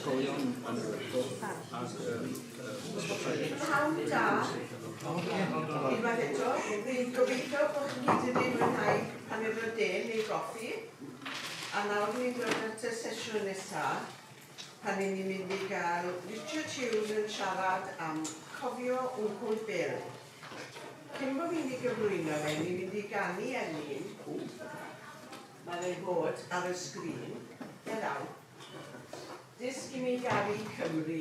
Ysgolion yn yr ardal ac ysbytai. Prynhawn da, unwaith eto. Fi'n gobeithio bod chi gyd wedi mwynhau paned o de neu goffi. A nawr ni'n dod at y sesiwn nesaf, pan ni'n mynd i gael Richard Hughes yn siarad am Cofio Wncwl Bill. Cyn bod fi'n ei gyflwyno fe, ni'n mynd i ganu emyn. Mae fe fod ar y sgrin. Fe ddaw. Dysg i mi garu Cymru,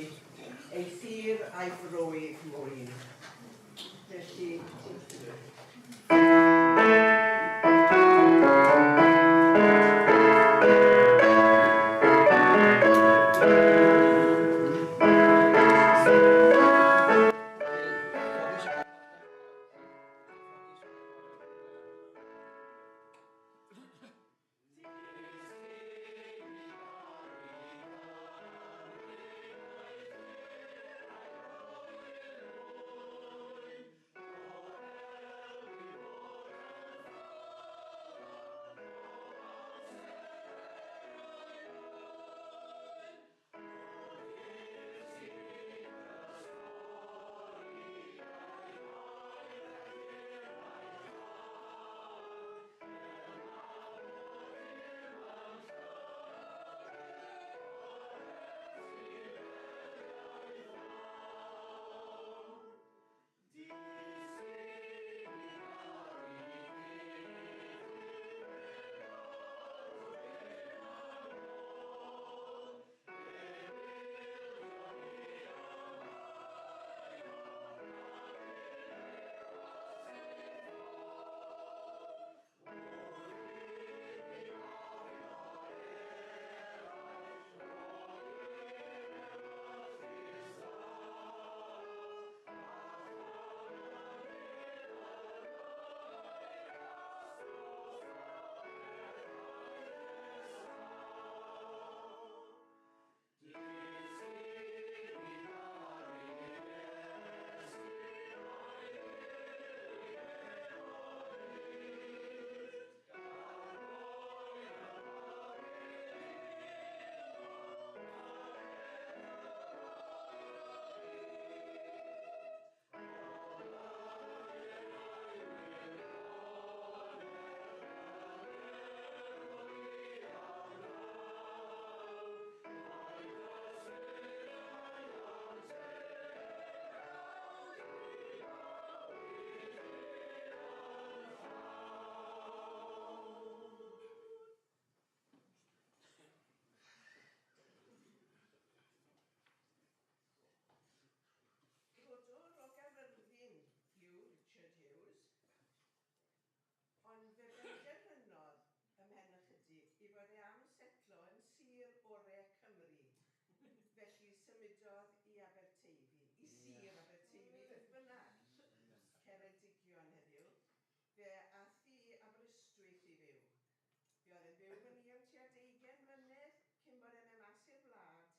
ei thir a'i froedd mwyn. Felly, Brodor o Gaerfyrddin yw Richard Hughes, ond fe benderfynodd ymhen ychydig ei fod e am setlo yn sir ore Cymru, felly symudodd i Aberteifi, i sir Aberteifi beth bynnag, Ceredigion heddiw. Fe ath i Aberystwyth i fyw. Fe oedd e'n byw fyny am tua deugain mlynedd cyn bod e'n mynd mas i'r wlad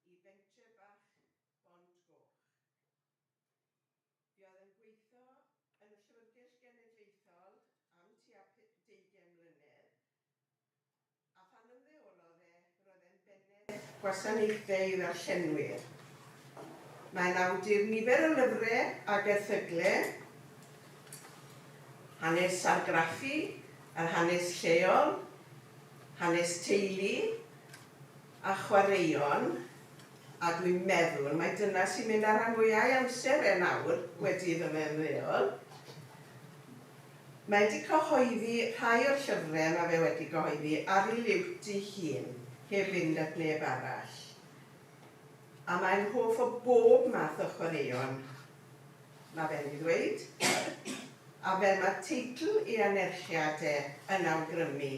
i bentre bach Bont Goch. Fe oedd e'n gweithio yn y Llyfrgell Genedlaethol am tua deugain mlynedd, a phan ymddeolodd e, roedd e'n bennaeth gwasanaethau i ddarllenwyr. Mae'n awdur nifer o lyfrau ac erthygle, hanes argraffu a'r hanes lleol, hanes teulu a chwaraeon, a dwi'n meddwl mai dyna sy'n mynd â rhan fwya' o'i amser e nawr, wedi iddo fe ymddeol. Mae 'di cyhoeddi rhai o'r llyfrau mae fe wedi gyhoeddi ar ei liwt ei hun, heb fynd at neb arall. A mae'n hoff o bob math o chwaraeon, mae fe'n ei ddweud. A fel mae teitl ei anerchiad e yn awgrymu,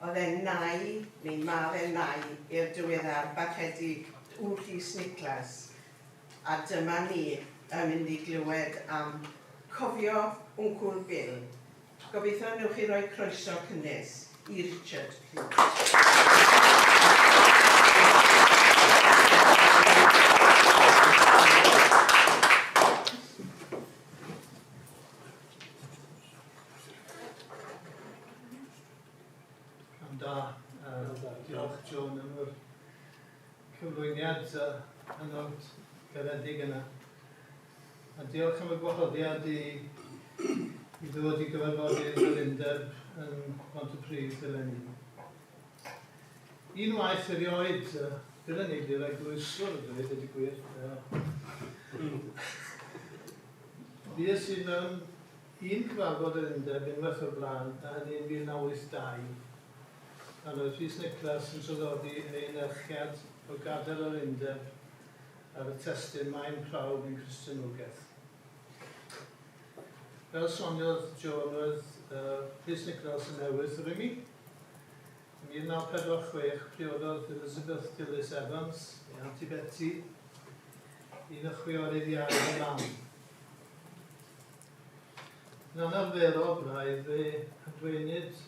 oedd e'n nai, neu ma fe'n nai, i'r diweddar Barchedig W Rhys Niclas. A dyma ni yn mynd i glywed am Cofio Wncwl Bill. Gobeithio wnewch chi roi croeso cynnes i Richard, plîs. Pnawn da. Diolch Joan am yr cyflwyniad. cyflwyniad hynod garedig yna. A diolch am y gwahoddiad i, i ddod i gyfarfodydd yr undeb yn Pontypridd eleni. Unwaith erioed, dylen ni di'r eglwyswr y dweud ydy gwir. Fues i mewn un cyfarfod yr undeb unwaith o'r blaen, a hynny yn 1982, pan oedd Rhys Niclas yn traddodi ei anerchiad o gadael yr undeb ar y testun Maen Prawf ein Cristionogaeth. Fel soniodd Joan, roedd Rhys Niclas yn ewythr i mi. Yn 1946, priododd Elizabeth Dilys Evans, ei Auntie Betty, un o chwiorydd iau fy mam. Yn anarferol braidd, fe adwaenid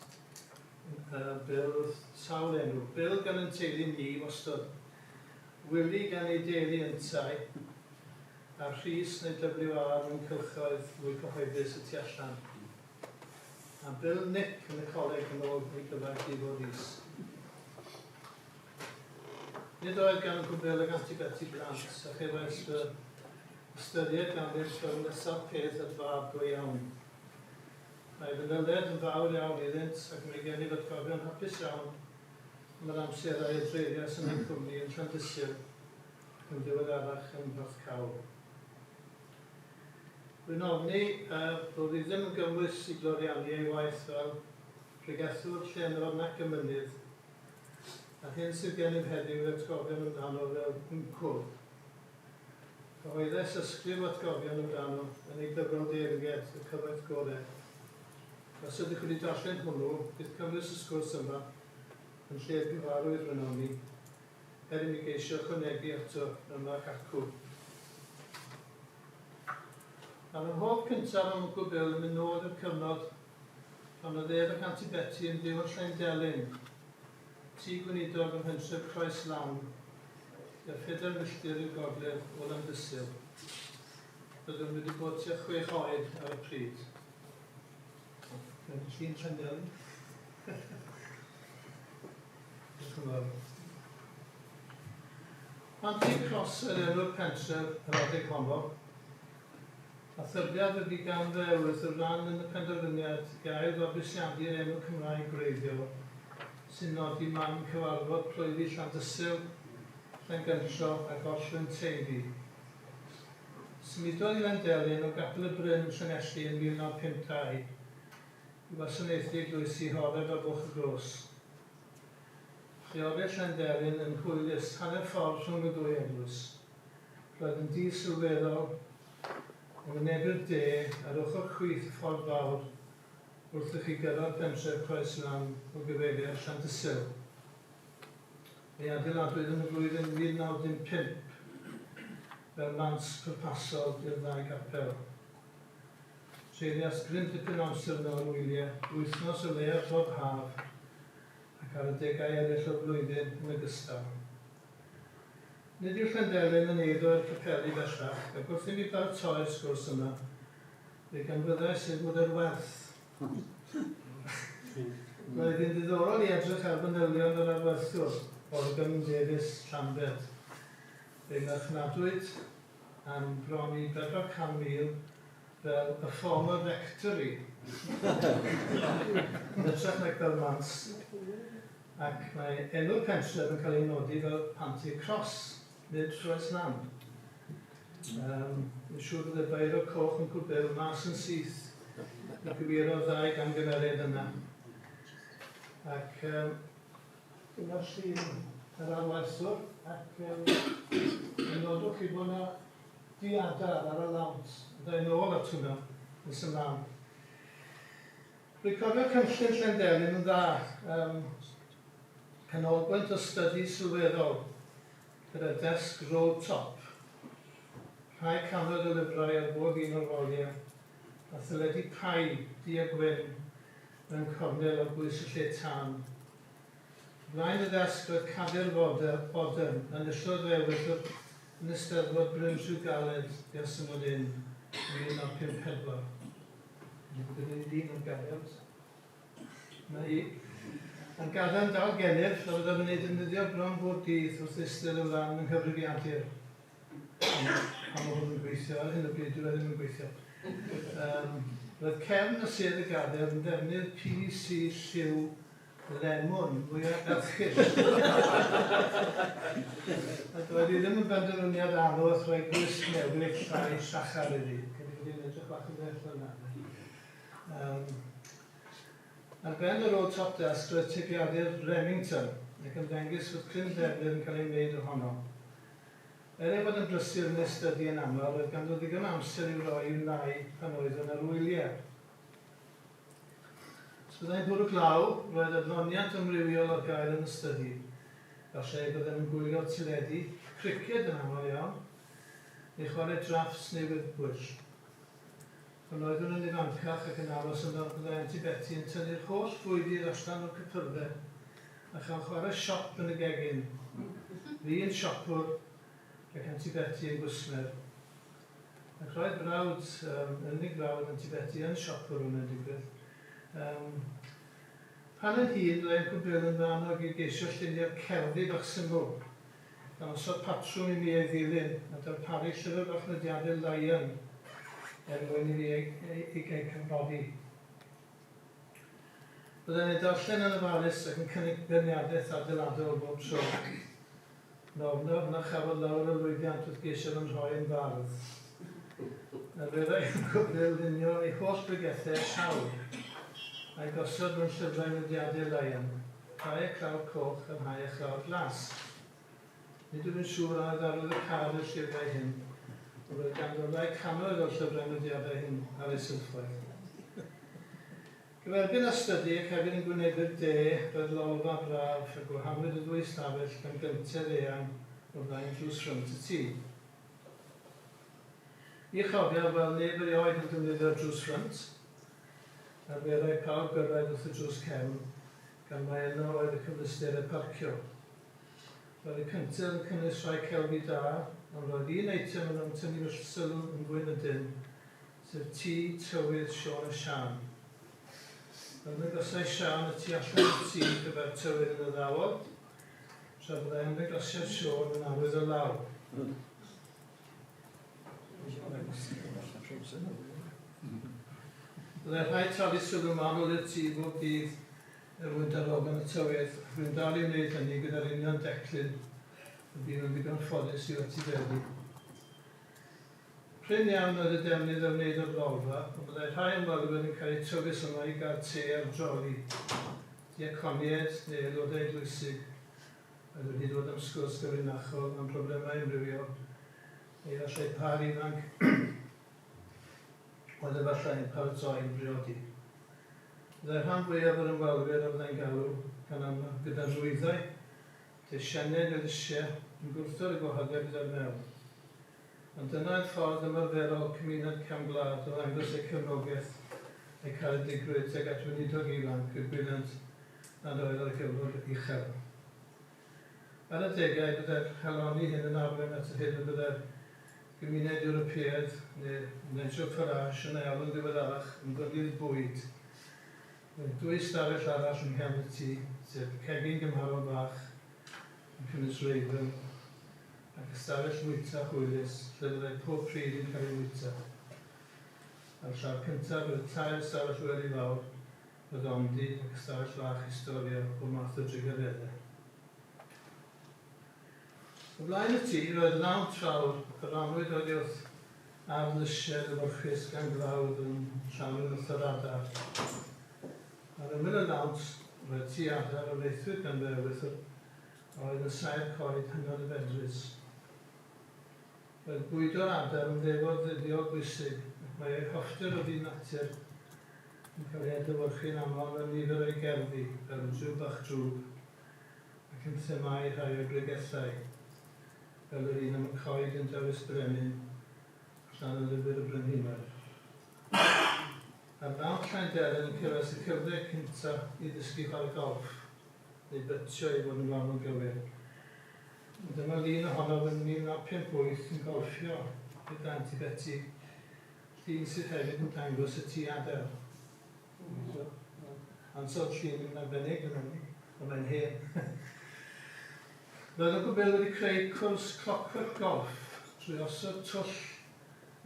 Bill wrth sawl enw. Bill gan yn teulu ni, wastad. Willie gan ei deulu yntau, a Rhys neu WR mewn cylchoedd mwy cyhoeddus y tu allan. A Bill Nick yn y coleg yn ôl ei gyfaill Ifor Rees. Nid oedd gan Uncle Bill ag Auntie Betty blant, a chefais fy ystyried ganddynt fel nesaf peth at fab go iawn. Mae fy nyled yn fawr iawn iddynt ac mae gennyf atgofion hapus iawn am yr amserau y treuliais yn eu cwmni yn Llandysul ac yn ddiweddarach ym Mhorthcawl. Rwy'n ofni bod fi ddim yn gymwys i gloriannu ei waith fel pregethwr, llenor nac emynydd, a'r hyn sydd gennym heddiw yw'r atgofion amdano fel wncwl. Cyhoeddais ysgrif o atgofion amdano yn ei gyfrol deyrnged, Y Cyfoeth Gore. Os ydych wedi darllen hwnnw, bydd cynnwys y sgwrs yma yn lled gyfarwydd, rwy'n ofni, er i mi geisio ychwanegu ato yma ac acw. Mae fy nghof cyntaf am Wncwl Bill yn mynd nôl i'r cyfnod pan oedd ef ac Anti Beti yn byw yn Llaindelyn, tŷ gweinidog ym mhentref Croes Lawn, tua phedair milltir i'r gogledd o Landysul. Byddwn wedi bod tua chwech oed ar y pryd. Mae'n llun Llandelyn. Diolch yn fawr. Anti Cross oedd enw'r pentref yr adeg honno, a thybiaf y bu gan fy ewythr ran yn y penderfyniad i ail-fabwysiadu'r enw Cymraeg gwreiddiol sy'n nodi man cyfarfod plwyfi Llandysul, Llangynllo a Gorllwyn Teifi. Symudodd i Landelyn o Gapel y Bryn, Llanelli yn 1952 i wasanaethu eglwysi Horeb a Bwlch y Gros. Lleolir Llandelyn yn hwylus hanner ffordd rhwng y ddwy eglwys. Roedd yn dŷ sylweddol, yn wynebu'r de ar ochr chwith y ffordd fawr wrth i chi gyrraedd pentref Croes Lan o gyfeiriad Llandysul. Ei adeiladwyd yn y flwyddyn 1915 fel mans pwrpasol i'r ddau gapel. Treuliais gryn dipyn o amser yno ar wyliau, wythnos o leiaf bob haf, ac ar adegau eraill o'r flwyddyn yn ogystal. Nid yw Llandelyn yn eiddo i'r capeli bellach, ac wrth i mi baratoi'r sgwrs yma, fe ganfyddais ei fod ar werth. Roedd hi'n ddiddorol i edrych ar fanylion yr arwerthwr, Morgan Davies Llambed. Fe'i marchnadwyd am bron i 400,000 fel y former rectory yn hytrach nag fel mans, ac mae enw'r pentref yn cael ei nodi fel Panty Cross, nid Croes Lan. Yn siŵr bydd y beiro coch yn Cwbl mas yn syth i gywiro'r ddau gamgymeriad yna. Ac dyma'r llun yr arwerthwr ac mi nodwch chi bod yna Diadar ar y lawnt. Fydda i'n ôl at hwnna nes ymlaen. Rwy'n cofio cynllun Llandelyn yn dda. Um, canolbwynt o stydi sylweddol gyda desg roll top. Rhai cannoedd o lyfrau ar bob un o'r waliau, a theledu pai du a gwyn mewn cornel ar bwys y lle tân. Flaen y ddesg roedd cadair fodern, a enillodd fe ewythr yn Eisteddfod Bryn Rhiwgaled ger Synod Inn yn 1954. Dwi'n bod yn un ar gael. Na i. Yn gadael dal gennyf, a fyddaf yn ei defnyddio bron bob dydd wrth eistedd o flaen fy nghyfrifiadur. Pan mae hwn yn gweithio, ar hyn o bryd dyw e ddim yn gweithio. Roedd cefn y sedd y gadair yn ddefnydd PVC lliw lemwn mwyaf erchyll. A doedd hi ddim yn benderfyniad anodd rhoi gwisg newydd llai llachar iddi. Credu bod hi'n edrych bach yn well fel 'na. Ar ben yr old top desk roedd teipiadur Remington, ac ymddengys fod cryn ddefnydd yn cael ei wneud ohono. Er ei fod yn brysur yn ei stydi yn aml, roedd ganddo ddigon o amser i'w roi i'w nai pan oedd yn ar wyliau. Os byddai'n bwrw glaw, roedd adloniant amrywiol ar gael yn y stydi. Falle y byddem yn gwylio teledu, criced yn aml iawn, neu chwarae draffts neu wyddbwyll. Pan oeddwn yn ifancach ac yn aros yno, byddai Anti Beti yn tynnu'r holl fwydydd allan o'r cypyrddau a chael chwarae siop yn y gegin. Fi yn siopwr ac Anti Beti yn gwsmer. Ac roedd brawd, um, unig frawd Anti Beti yn siopwr hwnna'n digwydd. Pan yn hŷn, byddai Uncle Bill yn fy annog i geisio llunio cerddi bach syml, gan osod patrwm i mi ei ddilyn a darparu llyfr bach nodiadau Lion er mwyn i fi ei, ei, ei, ei cyfnodi. Byddai'n ei darllen yn ofalus ac yn cynnig beirniadaeth adeiladol bob tro. Yn ofnaf na chafodd lawer o lwyddiant wrth geisio fy nhroi yn fardd. Arferai Uncle Bill lunio ei holl bregethau llaw a'i gosod mewn llyfrau nodiadau Lion, rhai â clawr coch a rhai â chlawr glas. Nid yw'n siŵr a oedd arwyddocâd y llyfrau hyn, ond roedd ganddo rai cannoedd o'r llyfrau nodiadau hyn ar ei silffoedd. Gyferbyn â'r stydi ac hefyd yn gwynebu'r de, roedd lolfa braf a gwahanwyd y ddwy stafell gan gyntedd eang o flaen drws ffrynt y tŷ. Ni chofiaf weld neb erioed yn defnyddio'r drws ffrynt. Arferai pawb gyrraedd wrth y drws cefn, gan mai yno oedd y cyfleusterau parcio. Roedd y cyntedd yn cynnwys rhai celfi da, ond roedd un eitem yno'n tynnu fy sylw yn fwy na dim, sef tŷ tywydd Siôn a Siân. Ymddangosai Siân y tu allan i'r tŷ gyda'r tywydd yn addawol, tra byddai ymddangosiad Siôn yn arwydd o law. Byddai rhaid talu sylw manwl i'r tŷ bob dydd er mwyn darogan y tywydd, ac rwy'n dal i wneud hynny gyda'r union declyn y bu'n yn ddigon ffodus i'w etifeddu. Prin iawn oedd y defnydd a wneud o'r lolfa, ond byddai rhai ymwelwyr yn cael eu tywys yno i gael te ar droli. Diaconiaid neu aelodau eglwysig oedd wedi dod am sgwrs gyfrinachol am broblemau amrywiol, neu efallai pâr ifanc oedd efallai yn paratoi i briodi. Byddai'r rhan fwyaf o'r ymwelwyr a fyddai'n galw gan aml gyda nwyddau, deisiennau neu lysiau yn gwrthod y gwahoddiad i ddod mewn. Ond dyna'r ffordd ymarferol cymuned cefn gwlad o ddangos eu cefnogaeth a'u caredigrwydd tuag at weinidog ifanc y gwyddent nad oedd ar gyflog uchel. Ar adegau, byddai'r haloni hyn yn arwain at yr hyn y byddai'r gymuned Ewropeaidd, neu Nigel Farage yn ei alw'n ddiweddarach, yn fynydd bwyd. Roedd dwy stafell arall yng nghefn y tŷ, sef cegin gymharol fach yn cynnwys Raven, ac ystafell fwyta hwylus lle fyddai pob pryd yn cael ei fwyta. Ar y llawr cyntaf roedd tair ystafell wely fawr, roedd omdi ac ystafell fach i storio pob math o drugareddau. O flaen y tŷ roedd lawnt fawr a rannwyd oddi wrth ardd lysiau lewyrchus gan glawdd yn llawn wrth yr adar. Ar ymyl y lawnt roedd tŷ adar a wnaethwyd gan fy ewythr a oedd yn saer coed hynod o fedrus. Roedd bwydo'r adar yn ddefod ddyddiol bwysig ac mae ei hoffter o fyd natur yn cael ei adlewyrchu'n aml mewn nifer o'i gerddi, fel Y Dryw Bach Drwg, ac yn themâu rhai o'i bregethau, fel yr un am y coed yn dewis brenin allan o lyfr y brenhinoedd. Ar lawnt Llainderyn cefais y cyfle cyntaf i ddysgu chwarae golff. Neu bytio i fod yn fanwl gywir. Ond dyma lun ohonof yn 1958 yn golffio gyda Aunty Betty, llun sydd hefyd yn dangos y tŷ adael. Ansawdd llun yn arbennig yn hynny. Ond mae'n hen. Roedd Uncle Bill wedi creu cwrs clockwork golf trwy osod twll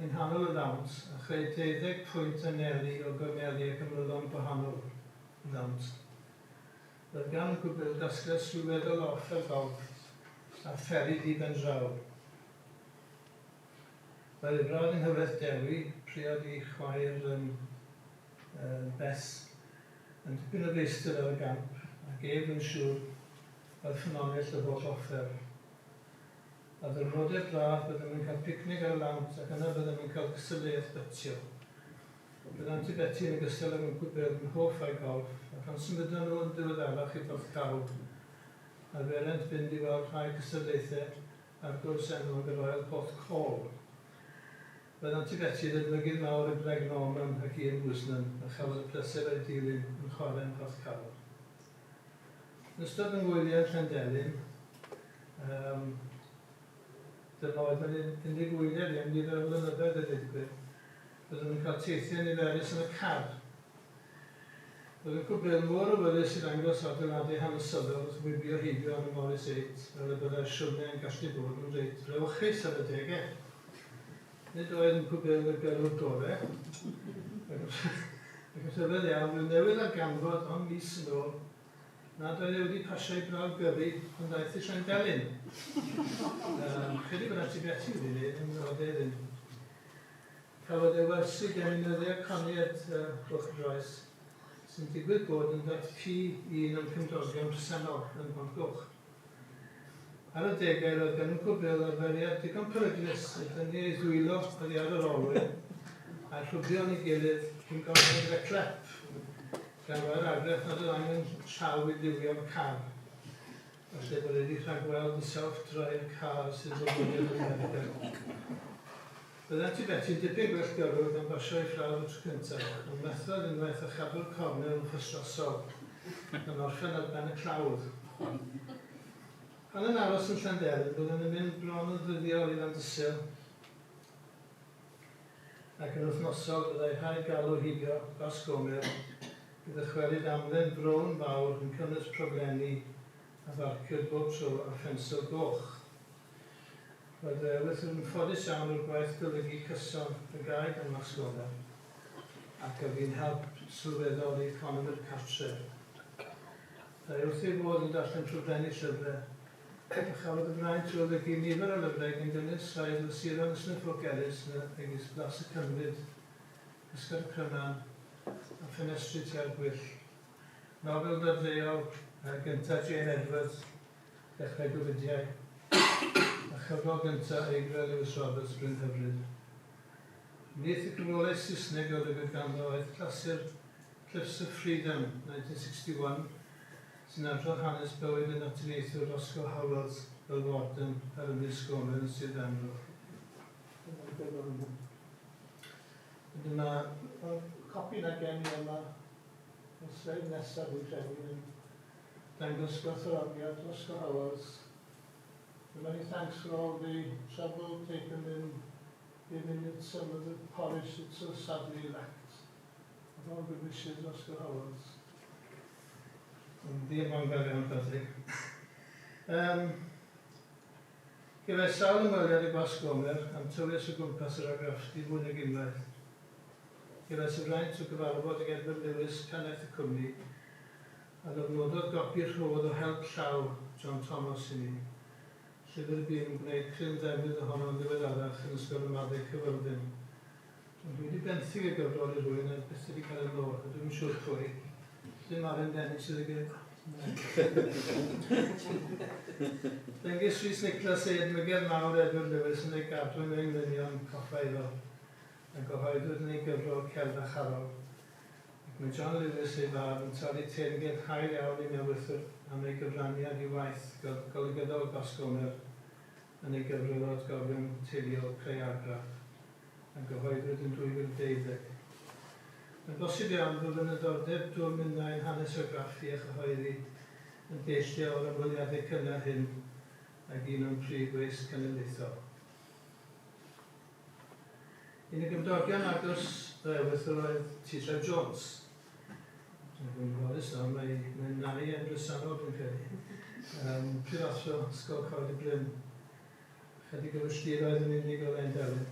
yng nghanol y lawnt a chreu deuddeg pwynt anelu o gorneli ac ymylon gwahanol y lawnt. Roedd gan Uncle Bill gasgliad sylweddol o offer golf a pheli di-ben-draw. Roedd ei frawd yng nghyfraith Dewi, priod i chwaer um, Beth, yn dipyn o feistr ar y gamp, ac ef, yn siŵr, oedd ffynonell yr holl offer. Ar ddiwrnodau braf, byddem yn cael picnic ar y lawnt ac yna byddem yn cael cystadleuaeth betio. Roedd Anti Beti yn ogystal ag Wncwl Bill yn hoff â'i golff, a phan symudon nhw yn ddiweddarach i Borthcawl, arferent fynd i weld rhai cystadlaethau ar gwrs enwog y Royal Porthcawl. Roedd Anti Beti yn edmygydd mawr o Greg Norman ac Ian Woosnam a chafodd y pleser o'u dilyn yn chwarae ym Mhorthcawl. Yn ystod fy ngwyliau yn Llandelyn, um, dyma oedd fy unig wyliau fi am nifer o flynyddoedd a dweud y gwir, byddwn yn cael teithiau niferus yn y car. Roedd y cwbl mor awyddus i ddangos adeiladau hanesyddol wrth wibio heibio ar y Morris Eight fel y byddai'r siwrne yn gallu bod yn reit frawychus ar adegau. Nid oedd yn cwbl y gyrrwr gorau, ac yn rhyfedd iawn, rwy'n newydd ddarganfod ond mis yn ôl nad oedd e wedi pasio ei brawf gyrru pan ddaeth i Llandelyn. Um, credu bod Anti Betty wedi gwneud, ond oedd e ddim. Cafodd ei wersi gan unyddiau coniad Bwlch Groes, sy'n digwydd bod yn dat pi i un o'm cymdogion presennol yn Bont Goch. Ar adegau roedd gan Wncwl Bill arferiad digon peryglus i dynnu ei ddwylo oddi ar yr olwyn a'i rhwbio yn ei gilydd cyn gorffen gyda clep, gan roi'r argraff nad oedd angen llaw i liwio'r car. Falle bod e wedi rhagweld y self-drive car sy'n dod yn America. Roedd Anti Betty'n dipyn gwell gyrrwr gan basio ei phrawf y tro cyntaf, ond methodd unwaith â chadw'r cornel yn ffystrasol, gan orffen ar ben y clawdd. Pan yn aros yn Llanderyn, byddwn yn mynd bron yn ddyddiol i Landysul, ac yn wythnosol byddai rhaid galw heibio Bas Gomer i ddychwelyd amlen brown fawr yn cynnwys proflenni a farciwyd bob tro â phensel goch. Roedd fy ewythr yn ffodus iawn o'r gwaith golygu cyson y gâi gan Max Gomer, ac a fu'n help sylweddol i economi'r cartref. Byddai wrth ei fodd yn darllen proflenni llyfrau, a chafodd y fraint o olygu nifer o lyfrau gan gynnwys rhai o glasuron Ysmyth Ellis megis Blas y Cynfyd, Cysgod y Cryman, a Ffenestri Tua'r Gwyll. Nofel ddadleuol gyntaf Jane Edwards, Dechrau Gofidiau, a chyfrol gyntaf Eigra Lewis Roberts, Bryn Hyfryd. Ymhlith y cyfrolau Saesneg a olygwyd ganddo oedd clasur Cliffs of Freedom, 1961, sy'n adrodd hanes bywyd y naturiaethwr Roscoe Howells fel warden ar Ynys Sgomer yn Sir Benfro. Wedyn mae y copi 'na gen i yma, y sleid nesaf fi'n credu yn dangos gwerthfawrogiad Roscoe Howells. Many thanks for all the trouble taken in giving it some of the polish it so sadly lacked. With all good wishes, Roscoe Howells. Yn ddiymhongar iawn, Patrick. Um, Cefais sawl ymweliad â Gwasg Gomer a'm tywys o gwmpas yr argraffdy fwy nag unwaith. Cefais y fraint o gyfarfod ag Edward Lewis, pennaeth y cwmni, a lofnododd gopi rhodd o help llaw John Thomas i mi, llyfr y bu'n gwneud cryn ddefnydd ohono yn ddiweddarach yn Ysgol Ramadeg Caerfyrddin. Ond dwi wedi benthyg y gyfrol i rhywun a byth wedi cael ei nôl, a dwi'm yn siŵr pwy. Dim Aaron Dennis sydd ag e. Dengys Rhys Nicholas ei edmygedd mawr Edward Lewis yn ei gadwyn o englynion coffa iddo, a gyhoeddwyd yn ei gyfrol Cerdd a Charol. Ac mae John Lewis, ei fab, yn talu teyrnged hael iawn i Newythr am ei gyfraniad i waith golygyddol Gwasg Gomer yn ei gyfrol o atgofion teuluol Creu Argraff. a gyhoeddwyd yn 2012. Mae'n bosib iawn bod fy niddordeb dwfn minnau yn hanes argraffu a chyhoeddi yn deillio o'r ymweliadau cynnar hyn ag un o'm prif weisg cenedlaethol. Un o gymdogion agos fy ewythr oedd T. Trev Jones. Dwi'n gofalus nawr, mae, mae nai yn bresennol dwi'n credu. Prifathro Ysgol Coed y Bryn. Chydig o filltiroedd yn unig o Lendelyn.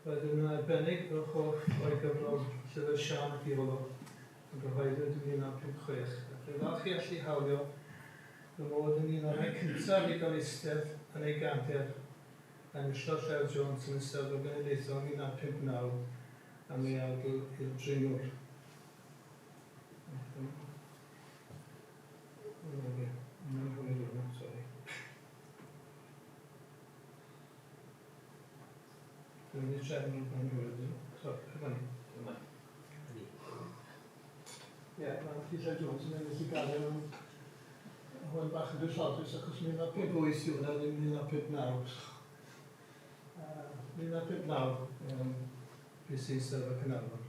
Roedd yn arbennig o hoff o'i gyfrol Llyfr Siân ac Iolo yn gyhoeddwyd yn 1956. Ac rwy'n falch i allu hawlio fy mod yn un o'r rhai cyntaf i gael eistedd yn ei gadair. Enillodd Llew Jones yn Eisteddfod Genedlaethol 1959 am ei awdl i'r Dringwr. Dwi'n mynd i trefnu yn hwyr. So, yma ni. Yma. Ni. Ie, mae Peter Jones yn ennill i gael yn hwn bach yn dwyllodus achos 1958 yw hwnna, ddim 1959. 1959, PC Eisteddfod Caernarfon.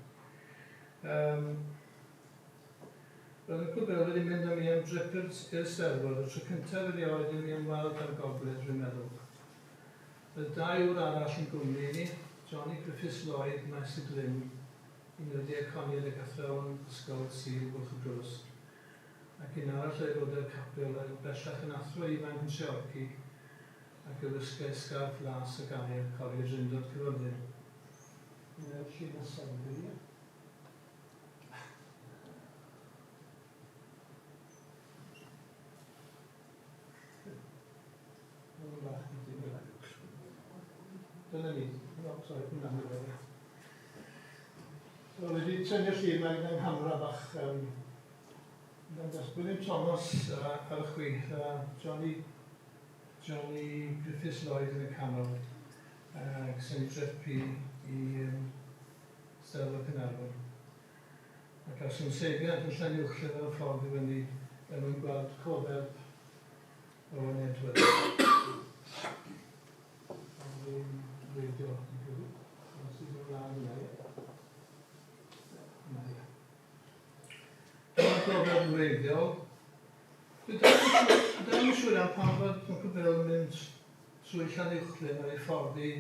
Roedd Uncle Bill wedi mynd â mi am drip i'r Eisteddfod, y tro cyntaf erioed i mi ymweld â'r gogledd, dwi'n meddwl. Roedd dau ŵr arall yn gwmni i ni, Johnny Griffiths Lloyd, Maes y Glyn, un o'r diaconiaid ac athrawon Ysgol Sul Bwlch y Drws, ac un arall o aelodau'r capel a oedd bellach yn athro ifanc yn Treorci ac a wisgai sgarff las ac aur Coleg y Drindod Caerfyrddin. Un o'r llun nesaf yn credu, ie? Hwn bach yn digwydd. Dyna ni. No, sorry, hwnna'n digwydd. So, wedi tynnu'r llun mae gyda'n nghamera bach. Dangos William Thomas ar y chwith a Johnny Griffiths Lloyd yn y canol. Sy'n trip i Steddfod Caernarfon. A gawsom seibiant yn Llanuwchllyn ar y ffordd i fyny er mwyn gweld cofeb Owen Edwards. Ond fi'n reidio, yn credu. Ond sydd ymlaen yna, ie. Yna, ie. Dyma'r gofeb yn wreiddiol. Dwi dal yn siŵr iawn pam fod Uncle Bill yn mynd trwy Llanuwchllyn ar ei ffordd i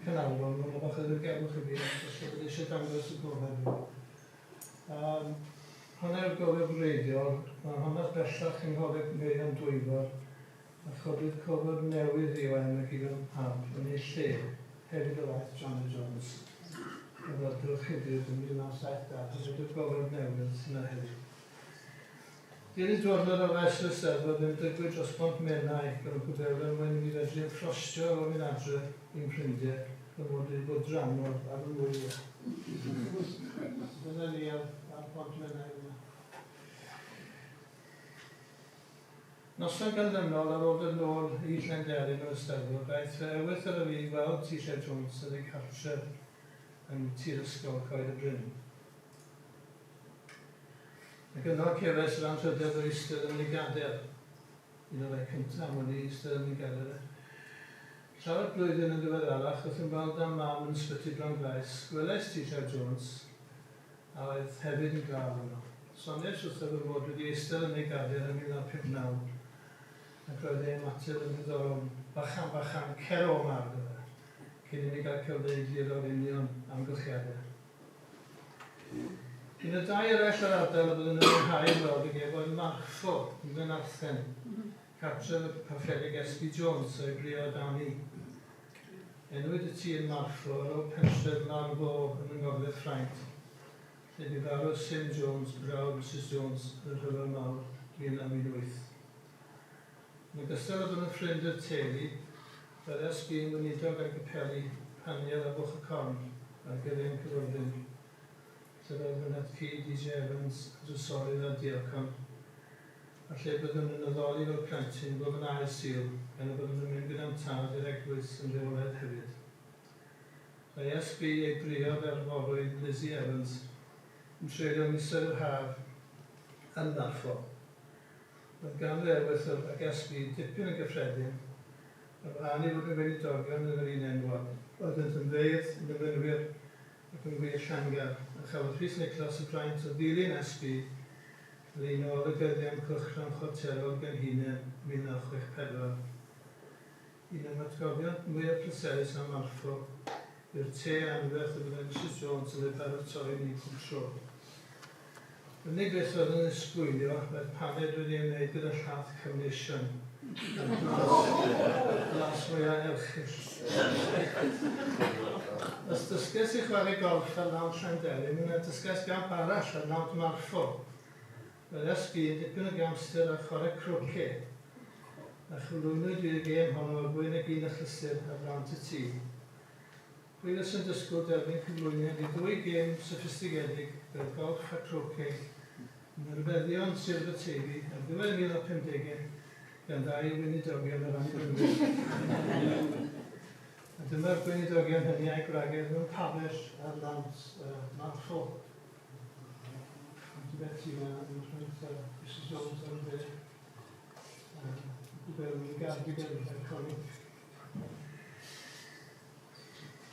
Caernarfon. Mae'n bach o ddirgelwch i fi, achos bod eisiau dangos y gofeb i fi. Hwnna yw'r gofeb wreiddiol. Mae hwnna bellach yng Ngholeg Meirion Dwyfor, a chodwyd cofeb newydd i Owen ac Ifan Pamp yn ei lle, hefyd o waith Johnny Jones. Oedd gorchuddiwyd yn 1972, hefyd yw'r gofeb newydd sy'n yna heddiw. Dilyn diwrnod ar faes yr Eisteddfod, ymddygwyd dros Bont Menai gan y Cwbel er mwyn i mi fedru ymffrostio ar ôl mynd adre i'n ffrindiau fy mod wedi bod dramor ar fy ngwyliau. Dyna ni ar, ar Bont Menai yna. Noson ganlynol ar ôl dod nôl i Llanderyn o'r Eisteddfod, daeth fy ewythr a fi i weld T. Llew Jones yn ei cartref yn Tir Ysgol Coed y Bryn. Ac yno cefais yr anrhydedd o eistedd yn ei gadair. Un o'r rhai cyntaf am wn i eistedd yn ei gadair e. Llawer blwyddyn yn ddiweddarach, wrth ymweld â'm mam yn Ysbyty Bronglais, gwelais T. Llew Jones, a oedd hefyd yn glaf yno. Soniais wrtho fy mod wedi eistedd yn ei gadair yn 1959, ac roedd ei ymateb yn ddiddorol, Bachan, bachan, cer o 'ma, meddai, cyn i mi gael cyfle i egluro'r union amgylchiadau. Un o dai eraill yr ardal y byddwn yn mwynhau ymweld ag ef oedd Marchfo, yn Glenarthen, cartref y Parchedig S.B. Jones a'i briod Annie. Enwyd y tŷ yn Marchfo ar ôl pentref Marvaux yn yng Ngogledd Ffrainc, lle bu farw Sim Jones, brawd Misus Jones, yn y Rhyfel Mawr 1918. Yn ogystal â bod yn ffrind i'r teulu, roedd S.B. yn weinidog ar gapeli Paniel a Bwlch y Corn ar gyrion Caerfyrddin, lle roedd fy nhad-cu, DJ Evans, yn drysorydd a diacon, a lle byddwn yn addoli fel plentyn bob yn ail Sul, gan y byddwn yn mynd gyda'm tad i'r eglwys yn rheolaidd hefyd. Mae SB, ei briod a'r forwyn, Lizzie Evans, yn treulio misoedd yr haf yn Marfo. Roedd gan fy ewythr ac SB dipyn yn gyffredin, ar wahân i fod yn weinidogion yn yr un enwad. Roeddent yn feirdd, yn emynwyr, ac yn wir Llangar, a chafodd Rhys Nicholas y fraint o ddilyn SB fel un o olygyddion cylchgrawn chwarterol Genhinen 1964. Un o'm hatgofion mwyaf pleserus am Marfo yw'r te anferth y byddai Misus Jones yn ei baratoi i ni pob tro. Yr unig beth oedd yn ysgwylio oedd paned wedi ei wneud gyda llath Carnation. A'r blas, blas mwyaf erchyll. Os dysges i chwarae golff ar lawnt Llandelyn, yna dysges gamp arall ar lawnt Marfo. Roedd SB yn dipyn o gamster ar chwarae croquet, a chyflwynwyd fi y gêm honno ar fwy nag un achlysur ar lawnt y tŷ. Pwy fysa'n disgwyl derbyn cyflwyniad i ddwy gêm soffistigedig fel golff a croquet yn narbeddion Sir Aberteifi ar ddiwedd y 1950au gan ddau o weinidogion yr Annibynwyr? A dyma'r gweinidogion hynny a'u gwragedd mewn pabell ar lawnt Marfo. Auntie Betty yma yn rhaid Mrs Jones ar y dde. Gwbel yn gardigan iconic.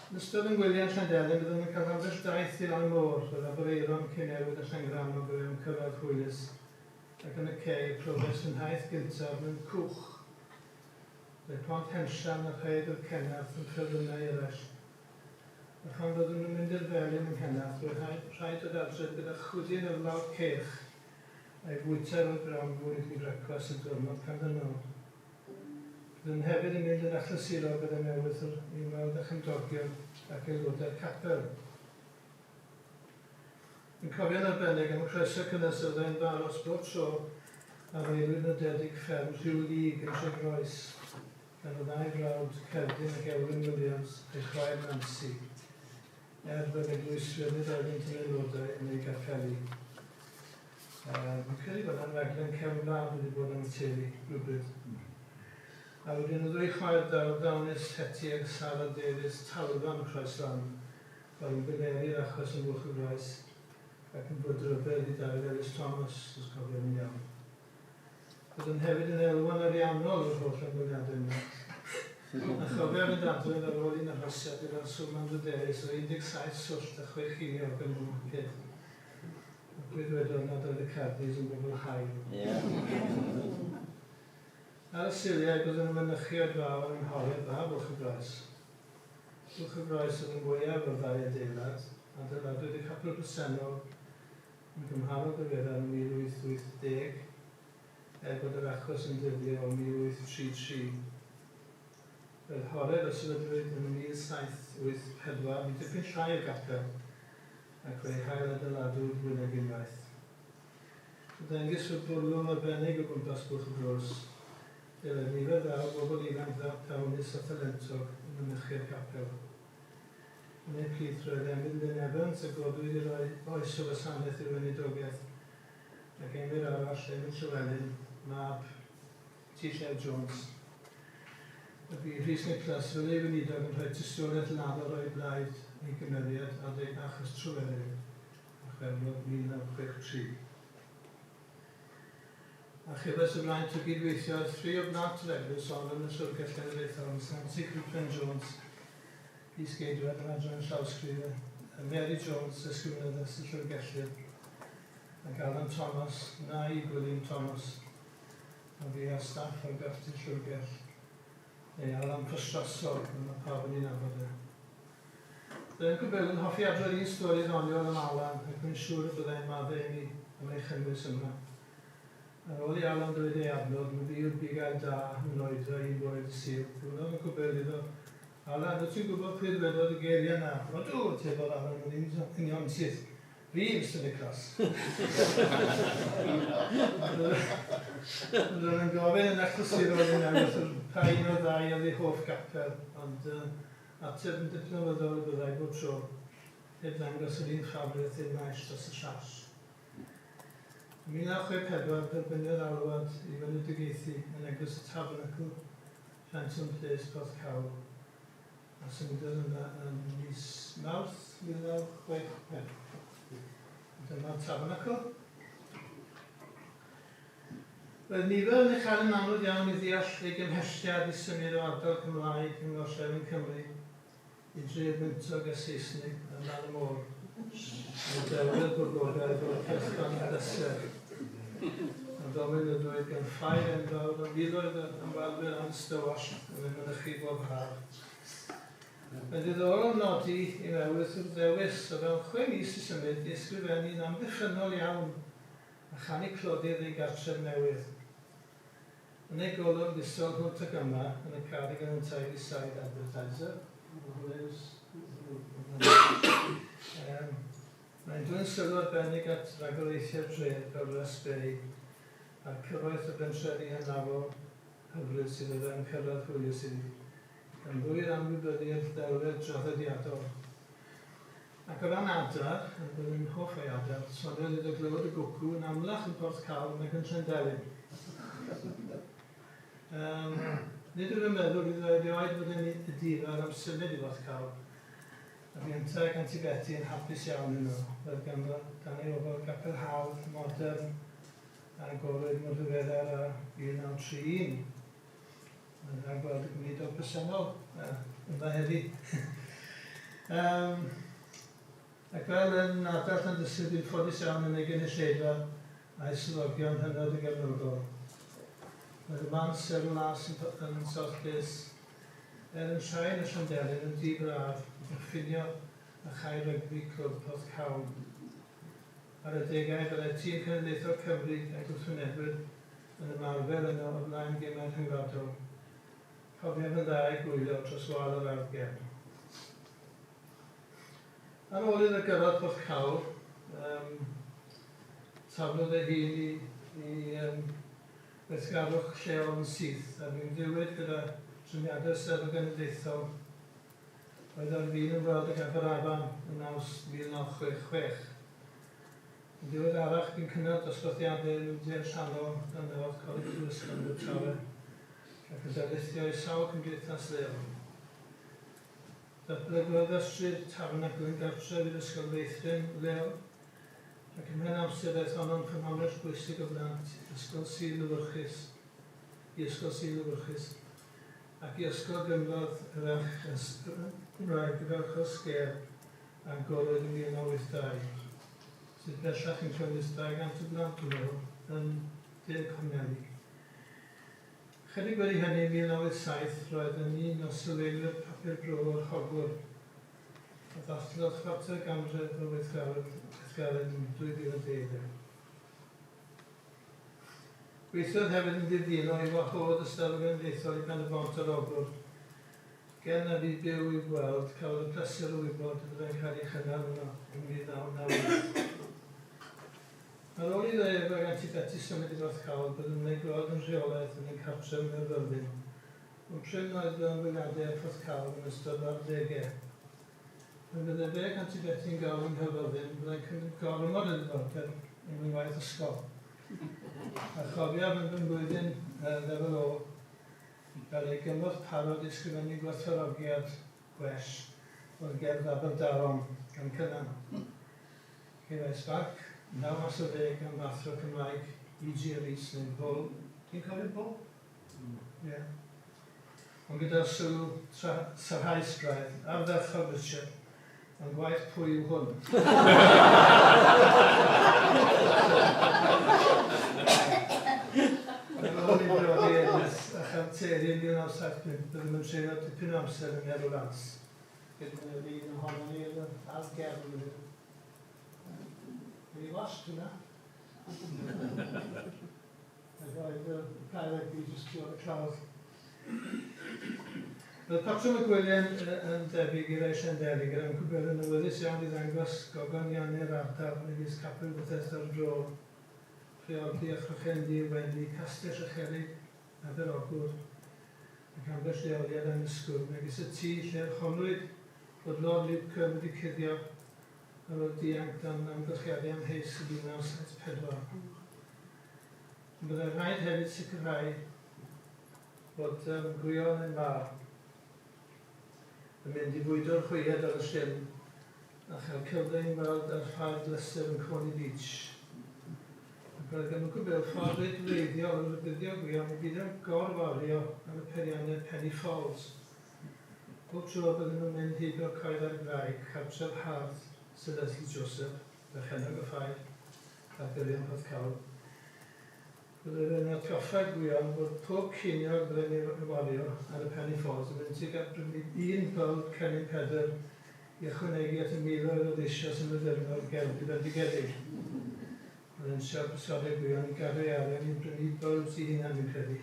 Yn ystod fy ngwyliau yn Llandelyn byddwn yn cael ambell daith i lan y môr, roedd Aberaeron, Ceinewydd a Llangrannog o fewn cyrraedd hwylus, ac yn y cei, profais fy nhaith gyntaf mewn cwch. Roedd Pont Henllan a Rhaeadr Cenarth yn ffefrynnau eraill. A phan fyddwn yn mynd i'r felin yng Nghenarth, roedd rhaid, rhaid dod adref gyda chwdyn o flawd ceirch a'i fwyta efo'r grawnfwyd i frecwast y diwrnod canlynol. Byddwn hefyd yn mynd yn achlysurol gyda newydd i ymweld â chymdogion ac aelodau'r capel. Yn cofio'n arbennig am y croeso cynnes a fyddai'n f'aros bob tro ar aelwyd nodedig fferm Rhiw Lug yn Nhregroes gan y ddau frawd Cerdyn ac Elwyn Williams a'i chwaer Nansi, er fel eglwyswyr nid oeddynt yn aelodau yn ei gapeli. Fi'n credu bod 'na raglen cefn gwlad wedi bod am y teulu rhywbryd. A wedyn y ddwy chwaer ddawnus Hetty ac Sara Davies Talfan Croeslan oedd yn byneri'r achos yn Fwlch y Groes ac yn fodrybedd i Dafydd Elis Thomas, os cofiaf yn iawn. Byddwn hefyd yn elwa'n ariannol o'r holl ymweliadau yma. A chofiaf fynd adref ar ôl un arhosiad gyda'r swm anrhydeddus o 17 swllt a chwe cheiniog yn fy mhoced. A pwy ddwedodd nad oedd y Cardis yn bobl hael? Ar y Suliau byddwn yn mynychu oedfaon yng Nghoreb a Bwlch y Groes. Bwlch y Groes oedd yn fwyaf o'r ddau adeilad. Adeiladwyd y capel presennol yn gymharol ddiweddar yn 1880, er bod yr achos yn dyddio o 1833. Roedd Horeb, a sefydlwyd yn 1784, yn dipyn llai o gapel, ac fe'i hail-adeiladwyd fwy nag unwaith. Ymddengys fod bwrlwm arbennig o gwmpas Bwlch y Groes, lle roedd nifer dda o bobl ifanc ddawnus a thalentog yn mynychu'r capel. Yn eu plith roedd Emyr Lyn Evans, a godwyd i roi oes o wasanaeth i'r weinidogaeth, ac Emyr arall, Emyr Llywelyn, mab T. Llew Jones. Y bu Rhys Nicholas fel ei weinidog yn rhoi tystiolaeth lafar o'i blaid ei gymeriad adeg achos Tryweryn a Chwefror 1963. A chefais y fraint o gyd-weithio â thri o blant yr eglwys hon yn y Llyfrgell Genedlaethol, Miss Nancy Crupen Jones, Is-geidwad yr Adran Llawysgrifau, Mary Jones, Ysgrifenyddes y Llyfrgellydd, ac Alan Thomas, nai Gwilym Thomas, a fi a'r staff ar Gartref Llyfrgell, neu Alan Ffostrasol, fel mae pawb yn ei nabod e. Byddai'n Uncle Bill yn hoffi adrodd un stori ddoniol am Alan, ac rwy'n siŵr y byddai'n maddau i mi am ei chynnwys yma. Ar ôl i Alan ddweud ei adnod, mi fu yw'r bugail da yn oedfa un bore dy Sul, gofynnodd Uncle Bill iddo, Alan, wyt ti'n gwybod pwy ddwedodd y geiriau 'na? Odw, atebodd Alan yn union syth. Fi, Mister Nicholas. Roedd yn gofyn yn achlysurol i wrth pa un o'r ddau oedd ei hoff gapel, ond ateb yn diplomyddol y byddai bob tro, heb ddangos yr un ffafriaeth i'r naill dros y llall. Yn 1964, derbyniodd alwad i weinidogaethu yn Eglwys y Tabernacl, Phantom Place, Porthcawl. A symudodd yna ym mis Mawrth 1965. Dyma'r tabernacl. Roedd nifer yn ei chael yn anodd iawn i ddeall ei gymhelliad i symud o ardal Cymraeg yng ngorllewin Cymru i dref wyntog a Seisnig ar lan y môr. Mae delwedd boblogaidd o'r cyrchfan yn bleser, a dominydwyd gan ffair enfawr o miloedd o ymwelwyr anystywallt yn ei mynychu bob haf. Mae'n ddiddorol nodi i Lewis wrth ddewis o fewn 6 mis i symud i ysgrifennu'n amddiffynnol iawn. a chanu clodydd ei gartref newydd. Yn ei golofn fisol hwnt ac yma yn y Cardigan and Tyneside Advertiser, mae'n dwyn sylw arbennig at ragoriaethau'r dref fel Rest Bay a'r cyfoeth o bentrefi hynafol hyfryd sydd o fewn cyrraedd hwylus iddi, gan lwyr anwybyddu'r ddelwedd draddodiadol. Ac o ran adar, er bod yn hoff o'i adar, soniodd iddo glywed y gwcw yn amlach yn Porthcawl nag yn Llandelyn. Um, nid yw'n meddwl iddo erioed fod yn edifar am symud i Borthcawl, a bu yntau ac Anti Betty yn hapus iawn yno. Roedd ganddo dan ei ofal gapel hawdd, modern, a agorwyd mor ddiweddar â 1931. Mae'n dda gweld y gweinidog presennol yma heddi. um, ac fel yn ardal Llandysul, dwi'n ffodus iawn yn ei gynulleidfa a'i swyddogion hynod o gefnogol. Roedd y man sero las yn, yn South Place, er yn llai na Llandelyn, yn dŷ braf, yn ffinio â chae rygbi Clwb Porthcawl. Ar adegau, byddai tîm cenedlaethol Cymru a'i gwrthwynebwyr yn ymarfer yno o flaen gemau rhyngwladol. Cofiaf yn dda eu gwylio dros wal yr ardd gefn. Ar ôl iddo gyrraedd Porthcawl, um, taflodd ei hun i, i um, weithgarwch lleol yn syth, a bu'n ddiwyd gyda trefniadau Steddfod Genedlaethol oedd ar fin ymweld ag Aberafan yn Awst 1966. Yn ddiweddarach bu'n cynnal dosbarthiadau yn Mudiad Allanol dan nawdd Coleg Prifysgol Abertawe ac yn darlithio i sawl cymdeithas leol. Datblygodd y stryd Tabernacl yn gartref i'r ysgol feithrin leol ac ymhen amser daeth honno'n ffynhonnell bwysig o blant Ysgol Sul Lewyrchus i Ysgol Sul Lewyrchus ac i Ysgol Gynradd y Ferch Gymraeg y Ferch Ysgêr a agorwyd yn 1982, sydd bellach yn cynnwys 200 o blant, dwi'n meddwl, yn De Corneli. Chydig wedi hynny, yn 1987, roedd yn un o sylfaenwyr papur bro Yr Hogwr, a ddathlodd chwarter ganrif o weithgaredd yn 2012. Gweithiodd hefyd yn ddiflino i wahodd y Steddfod Genedlaethol i Ben-y-bont ar Ogwr. Gen na fu byw i'w gweld, cafodd y pleser o wybod y byddai'n cael ei chynnal yno yn 1998. Ar ôl iddo ef ag Anti Beti symud i Borthcawl, byddwn yn eu gweld yn rheolaidd yn eu cartref yng Nghaerfyrddin, ond prin oedd fy ymweliadau â Phorthcawl yn ystod fy arddegau. Pan fyddai fe ac Anti Beti yn galw yng Nghaerfyrddin, byddai'n cymryd gormod o ddiddordeb yn fy ngwaith ysgol. A chofiaf yn fy mlwyddyn lefel O i gael ei gymorth parod i ysgrifennu gwerthfawrogiad gwell o'r gerdd Aberdaron gan Cynan. Cefais farc 9 mas o ddeg gan fy athro Cymraeg, E.G. Rees neu Paul. Ti'n cofio Paul? Ie. Yeah. Ond gyda'r sylw sarhaus braidd, ardderchog Richard, Ond gwaith pwy yw hwn? Ar ôl i briodi Edith a chael teulu yn 1975, byddwn yn treulio dipyn o amser yn Nerw Lans. Gyda yr un ohonon ni yn yr ardd gefn fan hyn. Wedi wasg hwnna. Ac oedd y cae rygbi jyst tu ôl y clawdd. Roedd patrwm y gwyliau'n yn debyg i rai Llandelli, gyda Uncle Bill yn awyddus iawn i ddangos gogoniannau'r ardal, megis Capel Bethesda'r Fro, Priordy a Chrochendy y Wendy, Castell y Cerrig, Aberogwr, ac ambell leoliad annisgwyl, megis y tŷ lle yr honnwyd bod Lord Lucan wedi cuddio ar ôl dianc dan amgylchiadau amheus yn 1974. Ond byddai rhaid hefyd sicrhau bod um, Gwion ein mab yn mynd i fwydo'r hwyaid ar y llyn a chael cyfle i weld ar ffair glyster yn Coney Beach. Ac roedd gan Uncle Bill ffordd reit wreiddiol yn rhybuddio Gwion i beidio gorwario ar y peiriannau Penny Falls. Bob tro bydden nhw'n mynd heibio Coed ar Graig, cartref hardd Sir Leslie Joseph, perchennog y ffair, ar gyrion Porthcawl, Byddai fe'n atgoffa Gwion bod pob ceiniog fydden ni'n ei wario ar y Penny Falls yn mynd tuag at brynu un bylb cennin Pedr i ychwanegu at y miloedd o ddisios yn addurno'r gerddi bendigedig. Oedd e'n siop ysgoliau Gwion i gadw ei arian i brynu bylbs i hunan, fi'n credu.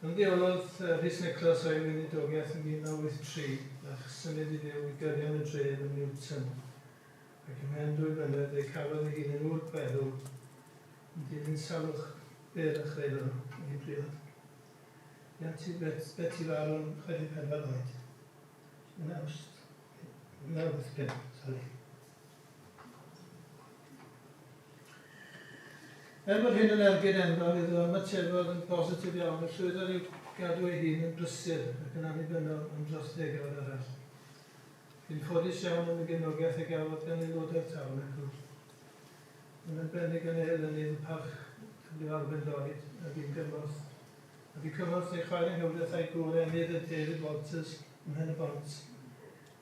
Ymddeolodd Rhys Nicholas o'i weinidogaeth yn 1983 a symud i fyw i gyrion y dref yn Newton, ac ymhen dwy flynedd fe cafodd ei hun yn ŵr gweddw yn dilyn salwch byr a chreulon yn ei briod. Bu Anti Betty farw'n 64 oed yn Awst 1985, sori. Er bod hyn yn ergyd enfawr iddo, ymatebodd yn bositif iawn a llwyddodd i'w gadw ei hun yn brysur ac yn annibynnol am dros ddegawd arall. Bu'n ffodus iawn am y gefnogaeth a gafodd gan aelodau'r Tabernacl, yn arbennig gan ei helynydd y Parchg W Alwyn Lloyd, a bu'n gymorth a bu cymorth ei chwaer yng nghyfraith a'i gŵr Emyr a David Walters ym Mhen-y-bont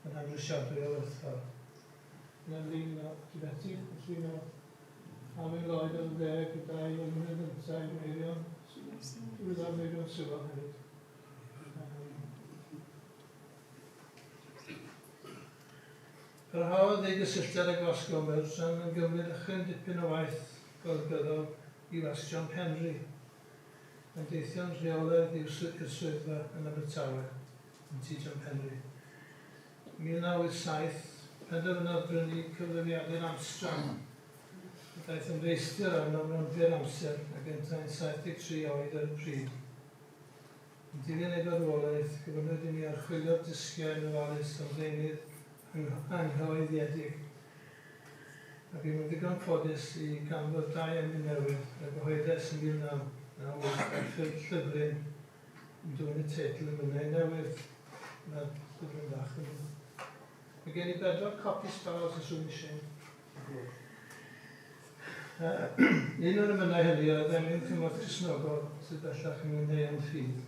yn amhrisiadwy o werthfawr. Dyna lun o Betty, llun o Alwyn Lloyd ar y dde gyda'i ymwneud gyntaf, Meirion, diweddar Meirion Sewell hefyd. Parhaodd ei gysylltiad â Gwasg Gomer tra'n ymgymryd â chryn dipyn o waith golygyddol i Wasg John Penry, gan deithio'n rheolaidd i'r swyddfa yn Abertawe, yn tŷ John Penry. 1987, penderfynodd brynu cyfrifiadur Amstrad, a daeth yn feistr arno mewn byr amser, ac yntau'n 73 oed ar y pryd. Yn dilyn ei farwolaeth, gofynnwyd i mi archwilio'r disgiau yn ofalus am ddeunydd anghyhoeddiedig, a bu'n yn ddigon ffodus i ganfod dau emyn newydd a gyhoeddais yn 1998 ar ffurf llyfryn yn dwyn y teitl Emynau Newydd. Mae'r llyfryn bach yn... Mae gen i bedwar copi sbâr os oes rhywun eisiau. Un o'r emynau hynny oedd emyn cymorth Cristnogol sydd bellach yn ngynheuon ffydd.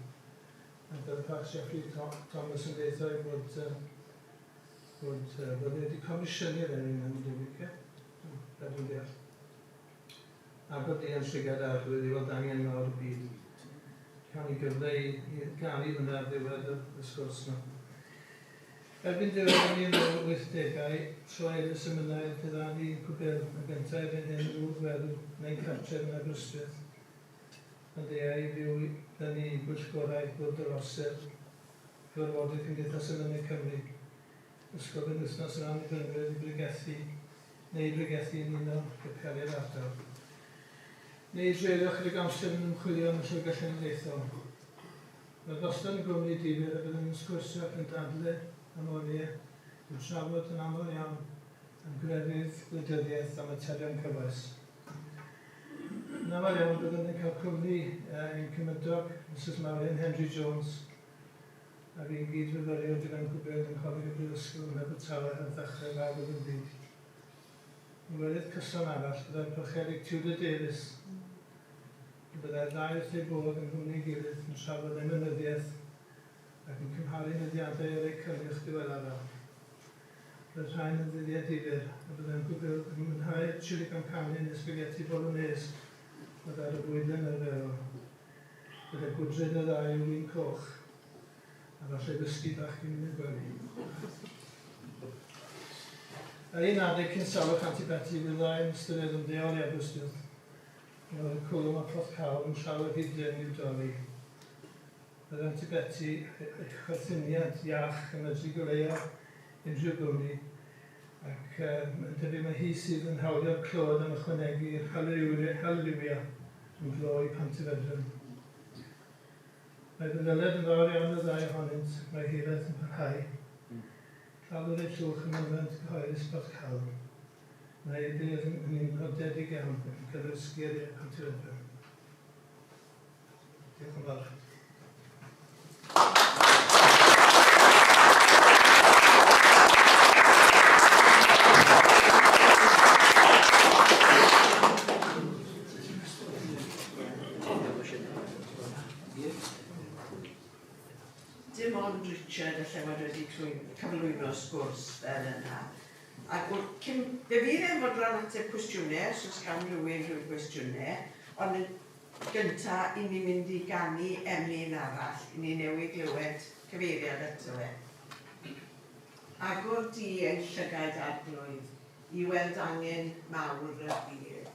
Ac oedd y Parch Jeffrey Thomas yn deutha i bod, bod, bod ni wedi comisiynu'r emyn yn debyg, ie? Be dwi'n deall. Agor di ein llygad Arglwydd i weld angen mawr y byd. Cawn ni gyfle i, i ganu hwnna ar ddiwedd y, y sgwrs yma. Erbyn diwedd y 1980au, troi Ellis y Mynnau yn diddanu un cwbl yn gyntaf erbyn hyn yn ŵr gweddw neu'n cartref yn Aberystwyth. Ond eai i fyw fyny i bwyllgorau Bwrdd yr Orsedd, Cyfarfodydd Cymdeithas Emynau Cymru, Ysgol Benwythnos yr Annibynwyr i bregethu neu i bregethu yn un o gapeliau'r ardal, neu i dreulio ychydig amser yn ymchwilio yn y Llyfrgell Genedlaethol. Roedd wastad yn gwmni difyr a byddwn yn sgwrsio ac yn dadle am oriau, yn trafod yn aml iawn am grefydd, gwleidyddiaeth a materion cyfoes. Yn aml iawn byddwn yn cael cwmni ein cymydog, Misus Marion Henry Jones, a fi'n gyd-fyfyriwr gyda'n Gwbl yng Ngholeg y Brifysgol yn Abertawe ar ddechrau'r ail Ryfel Byd. Ymwelydd cyson arall fyddai'r Parchedig Tudor Davies, a byddai'r ddau wrth eu bodd yng nghwmni ei gilydd yn trafod emynyddiaeth ac yn cymharu nodiadau ar eu cynnyrch diweddaraf. Roedd rhain yn ddyddiau difyr, a byddai'n gwbl yn mwynhau'r chili con carne neu spaghetti bolognese oedd ar y fwydlen arferol. Gyda gwydryn y ddau o win coch, a falle ddysgu bach cyn mynd i'r gwely. Ar un adeg cyn salwch Anti Betty, bu'r ddau'n ystyried ymddeol i Aberystwyth, ond roedd y cwlwm a Porthcawl yn llawer rhy drefn i'w dorri. Roedd Anti Betty ei chwerthiniad iach yn medru goleuo unrhyw gwmni, ac mae'n debyg mai hi sydd yn hawlio'r clod am ychwanegu Hallelujah yn glo i Pantyfedwen. Mae fy nyled yn fawr iawn i'r ddau ohonynt ac mae hiraeth yn parhau. Claddwyd eu llwch ym mynwent gyhoeddus Porthcawl. Mae eu bedd yn un nodedig iawn ac yn cynnwys geiriau Pantyfedwen. Diolch yn fawr. Dim ond Richard alle fod wedi cyflwyno sgwrs fel yna. Ac cyn, fe fydd e'n fodlon ateb cwestiynau, os oes gan rhywun rhyw gwestiynau, ond yn gynta i ni mynd i ganu emyn arall, i ni newydd glywed cyfeiriad ato fe. Agor di ein llygaid Arglwydd i weld angen mawr y byd.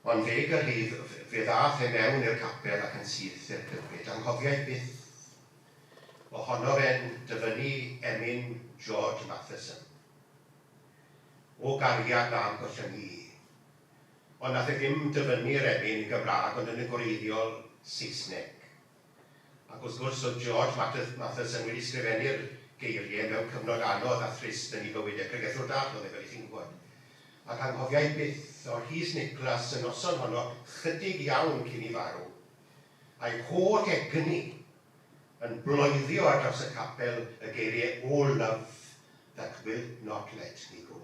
Ond fe gyrhaedd, fe ddath e mewn i'r capel ac yn syth i'r pulpit. Anghofiai byth ohono fe'n dyfynnu emyn George Matheson. O gariad na'm gollyngi i. Ond nath e ddim dyfynnu'r emyn yn Gymraeg ond yn y gwreiddiol Saesneg. Ac wrth gwrs oedd George Matheson wedi sgrifennu'r geiriau mewn cyfnod anodd a thrist yn ei fywyd e, pregethwr dall oedd e fel i chi'n gwybod. Ac anghofiai byth o Rhys Niclas y noson honno chydig iawn cyn i farw, a'i holl egni yn bloeddio ar draws y capel y geiriau O love that wilt not let me go.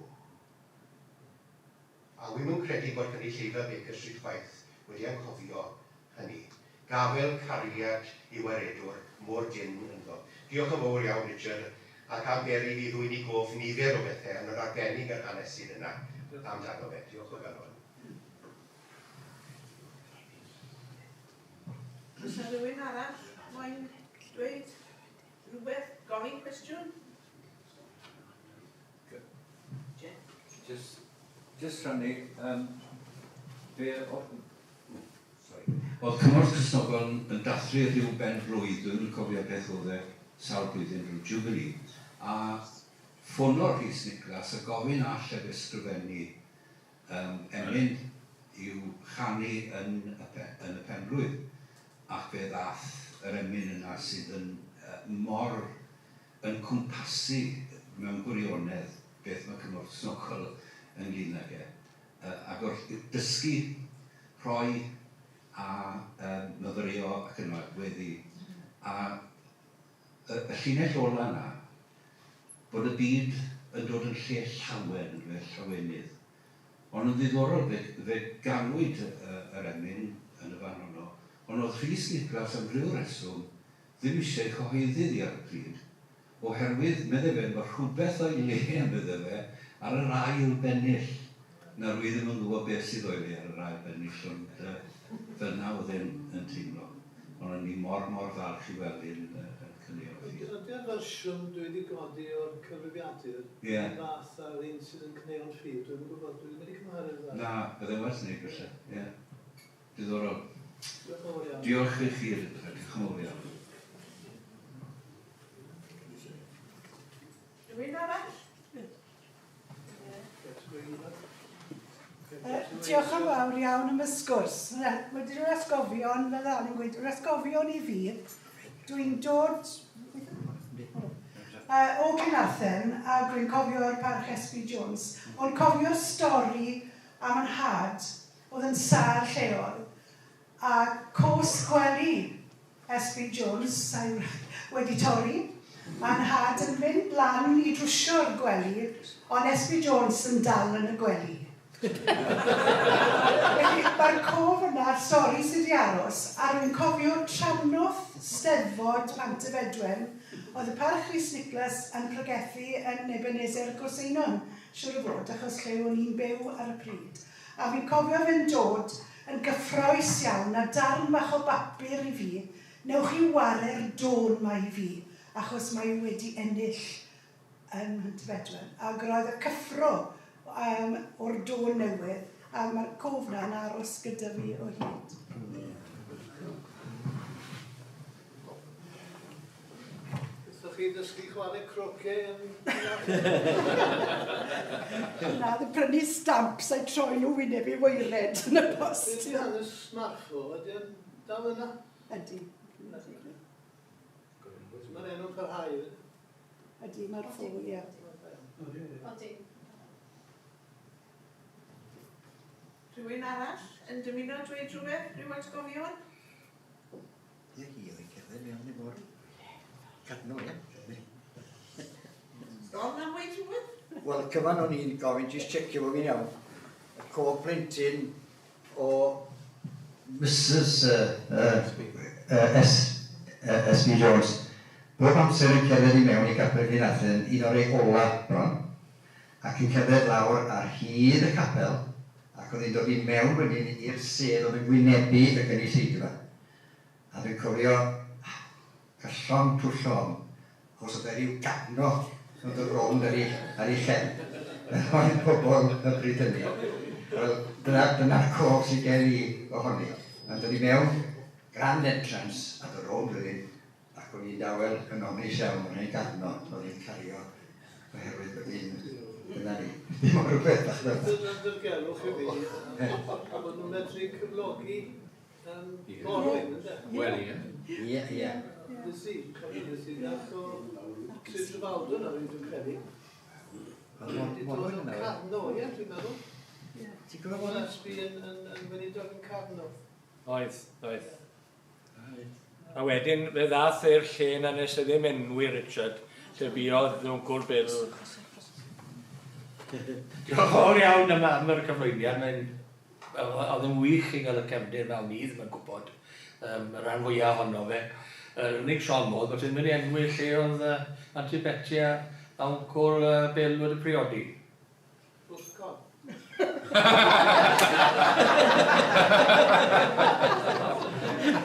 A wi'm yn credu bod cynulleidfa Baker Street chwaith wedi anghofio hynny. Gafel cariad i waredwr mor dynn ynddo. Diolch yn fawr iawn Richard ac am beri i fi ddwyn i gof nifer o bethau yn yr arbennig yr hanes sydd yna amdano fe. Diolch o galon. Oes 'na rhywun arall moyn dweud rhywbeth, gofyn cwestiwn? Just, just rhannu, be o, sorry. Oedd Cymorth Cristnogol yn dathlu rhyw ben blwydd, dwi'n yn cofio beth oedd e, sawl blwyddyn, rhyw jubilee, a ffono'r Rhys Niclas a gofyn all ef ysgrifennu emyn i'w chanu yn y penblwydd, ac fe ddath yr emyn yna sydd yn mor yn cwmpasu mewn gwirionedd beth mae Cymorth Cristnogol ynglyn ag e. Ac wrth dysgu, rhoi a myfyrio ac yn weddi. A y llinell ola yna, bod y byd yn dod yn lle llawen, yn lle llawenydd. Ond yn ddiddorol, fe ganwyd yr emyn yn y fan honno, ond oedd Rhys Niclas am ryw reswm ddim eisiau cyhoeddi ddi ar y pryd, oherwydd, medde fe, mae rhywbeth o'i le, medde fe, ar yr ail bennill. Na rwy ddim yn gwybod beth sydd o'i le ar yr ail bennill, ond fel na oedd e'n yn teimlo. Ond o'n i mor, mor falch i weld un yn cynnig o'r ffydd. Ydy'r fersiwn dwi wedi godi o'r cyfrifiadur fath a'r un sydd yn Caneuon Ffydd? Dwi'm yn gwybod, dwi ddim wedi cymharu'r ddau. Na, byddai'n werth wneud felly, ie. Diddorol. Diolch yn fawr iawn. Diolch i chi, diolch yn fawr iawn. Rhywun arall? Diolch yn fawr iawn am y sgwrs. Mae wedi rhoi atgofion, fel Alan yn gweud, rhoi atgofion i fi. Dwi'n dod o Caernarfon a dwi'n cofio'r Parch S.B. Jones, ond cofio'r stori am yn nhad oedd yn sâr lleol a cos gwely S.B. Jones wedi torri, a nhad yn mynd lan i drwsio'r gwely, ond S.B. Jones yn dal yn y gwely. Felly mae'r cof yna'r stori sydd wedi aros, a rwy'n cofio trannoeth Steddfod Pantyfedwen, oedd y Parch Rhys Niclas yn pregethu yn Ebenezer Gorseinon, siŵr o fod, achos lle o'n i'n byw ar y pryd. A fi'n cofio fe'n dod yn gyffrous iawn a darn bach o bapur i fi, newch chi ware'r dôn ma i fi, achos mae wedi ennill yn Mhantyfedwen. Ac roedd y cyffro o'r dôn newydd, a mae'r cof na'n aros gyda fi o hyd. Ydych chi ddysgu chwarae croquet yn... Na, ddim prynu stamps a'i troi nhw wyneb i waered yn y post. Beth yw hanes Marffo? Ydy o'n dal yna? Ydy. Mae'r enw'n parhau. Ydy, mae'r ffo, ie. Odi. Rhywun arall yn dymuno dweud rhywbeth? Rhyw atgofion? Ie, hi oedd yn cerdded mewn i fod cadno, ie. Don am weud rhywbeth? Wel, cyfan o'n i'n gofyn, jyst checio bod fi'n iawn. Y co plentyn o Mrs S.B. Jones. Bob amser yn cerdded i mewn i gapel Glanathan, un o'r ei ola bron, ac yn cerdded lawr ar hyd y capel, ac oedd hi'n dod i mewn wedyn i'r sedd oedd yn wynebu y gynulleidfa. A dwi'n cofio cael llond twll o ofn, achos oedd e rhyw gadno yn dod rownd ar ei chen. Oedd pobl y bryd hynny. Wel, dyna'r dyna cof sydd gen i ohoni. Mae'n dod i mewn grand entrance a dod rownd wedyn, ac o'n i'n dawel yn ofnus iawn, o'n i'n gadno, o'n i'n cario, oherwydd bod hi'n, dyna ni, dim ond rhywbeth bach fel. Dyna'n dirgelwch i fi, bod nhw'n medru cyflogi morwyn, ynde? Wel, ie. Ie, ie. Nes i, cofio nes i, ddath o Sir Trafalgar nawr, dwi'n credu. Morwyn yna? Carno, ie, dwi'n meddwl. Ti'n gwybod bod Gillespie yn, yn, yn weinidog yn Carno. Oedd, oedd. A wedyn fe ddath i'r lle na nes e ddim enwi Richard, lle buodd Wncwl Bill. Diolch yn fawr iawn am, am yr cyflwyniad. Mae'n, oedd yn wych i gael y cefndir fel ni ddim yn gwybod y rhan fwyaf ohono fe. Yr unig siom oedd bod ti'n mynd i enwi lle oedd Auntie Betty a Uncle Bill wedi priodi. Bwthcon.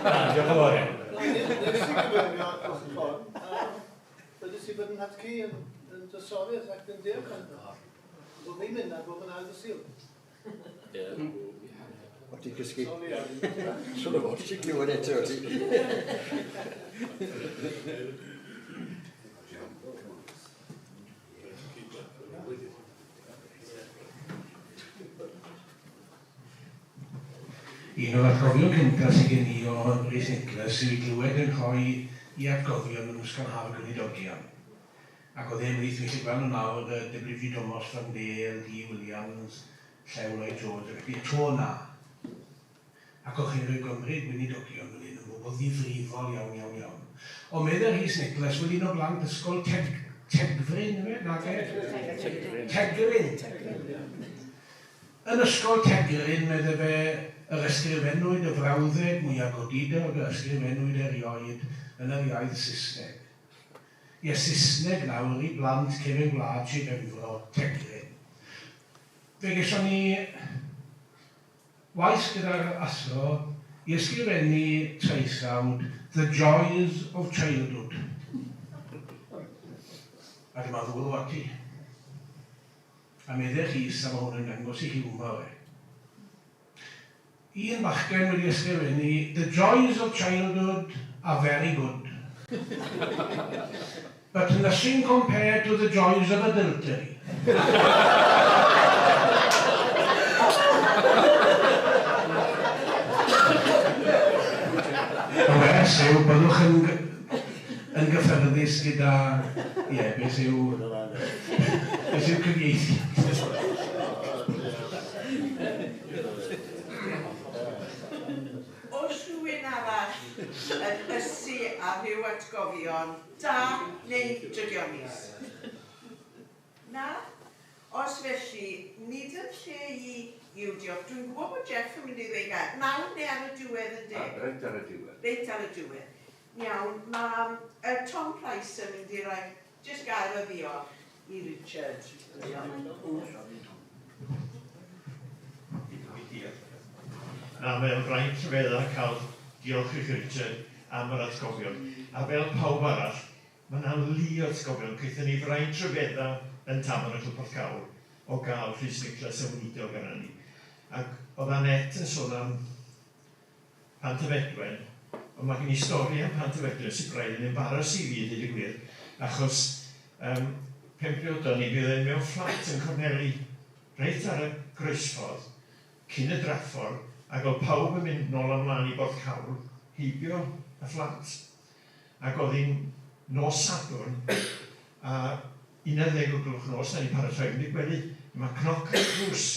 Na, diolch yn fawr iawn. Nes i gyfeirio at Bwthcon, a wedys i bod yn hatcu yn, yn drysorydd ac yn diolch yn. Bod fi'n mynd ar bob yn ail y Sul. O ti'n cysgu? Sori iawn. Siwr o fod, ti'n glywed eto, ti. Un o'r atgofion cyntaf sydd gen i o Rhys Nicholas yw i glywed yn rhoi i atgofion yn Ysgol Haf y Gweinidogion. Ac oedd e'n ymhlith, fi'n gallu gweld nhw nawr, W.G. Thomas Van Dale, D. Williams, Llew Lloyd George, ac felly, tro na. Ac o'ch chi'n rhoi Gymru Gweinidogion fel hyn, yn bobl ddifrifol iawn, iawn, iawn. Ond meddai Rhys Nicholas, wel un o blant ysgol Teg, Tegfryn, yw e? Nage? Tegryn. Yn ysgol Tegryn, meddai fe, yr ysgrifennwyd y frawddeg mwyaf godidog yr ysgrifennwyd erioed yn yr iaith Saesneg. Ie, Saesneg nawr i blant cefn gwlad Sir Benfro, Tegryn. Fe geson ni waith gyda'r athro i ysgrifennu traethawd The Joys of Childhood. A dyma ddŵr ati. A meddech chi, sa ma hwn yn dangos i hiwmor e. Un bachgen wedi ysgrifennu The Joys of Childhood are very good. But nothing compared to the joys of adultery. Y wers yw, byddwch yn, yn gyffyrddus gyda, ie, yeah, beth yw, beth yw cyfieithu. Oes rhywun arall yn ysu ar rhyw atgofion, da neu drygionus? Na? Os felly, nid yn lle i yw diolch. Dwi'n gwybod bod Jeff yn mynd i ddweud gair. Nawr neu ar y diwedd yn deg? Reit ar y diwedd. Reit ar y diwedd. Iawn, mae Tom Price yn mynd i roi jyst gair o ddiolch i Richard. Na, mae'n fraint rhyfedda cael diolch i chi, Richard, am yr atgofion. A fel pawb arall, mae yna lu o atgofion. Gaethon ni fraint rhyfedda yn Tabernacl Porthcawl o gael Rhys Nicholas yn weinidog arna ni. Ac oedd Annette yn sôn am Pantyfedwen, ond mae gen i stori am Pantyfedwen sy'n braidd yn embarrass i fi, dweud y gwir, achos pen priodon ni, fydd e'n mewn fflat yn Corneli, reit ar y groesffordd, cyn y draffordd, ac oedd pawb yn mynd nôl ymlaen i Borthcawl, heibio y fflat. Ac oedd hi'n nos Sadwrn, a 11 o gloch nos, na ni'n paratoi mynd i gwely, mae cnoc ar y drws.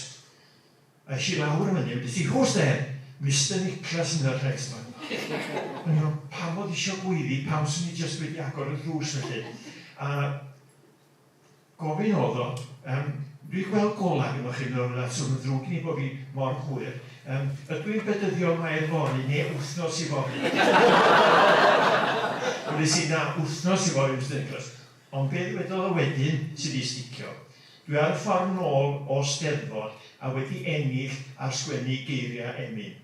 A es i lawr yn fyny, wedi i, who's there? Mr Nicholas yn yr rhes yma. O'n i'n meddwl, pam oedd eisiau gweiddi, pam swn i jyst wedi agor y drws felly. A gofyn oedd o, dwi'n gweld golau gyda chi mewn rhywle, so mae'n ddrwg i ni bod fi mor hwyr. Ydw i'n bedyddio Mair fory neu wythnos i fory? Wnes i na, wythnos i fory, Mr Nicholas. Ond be ddwedodd o wedyn sydd wedi sticio? Dwi ar y ffordd nôl o Steddfod a wedi ennill ar sgwennu geiriau emyn.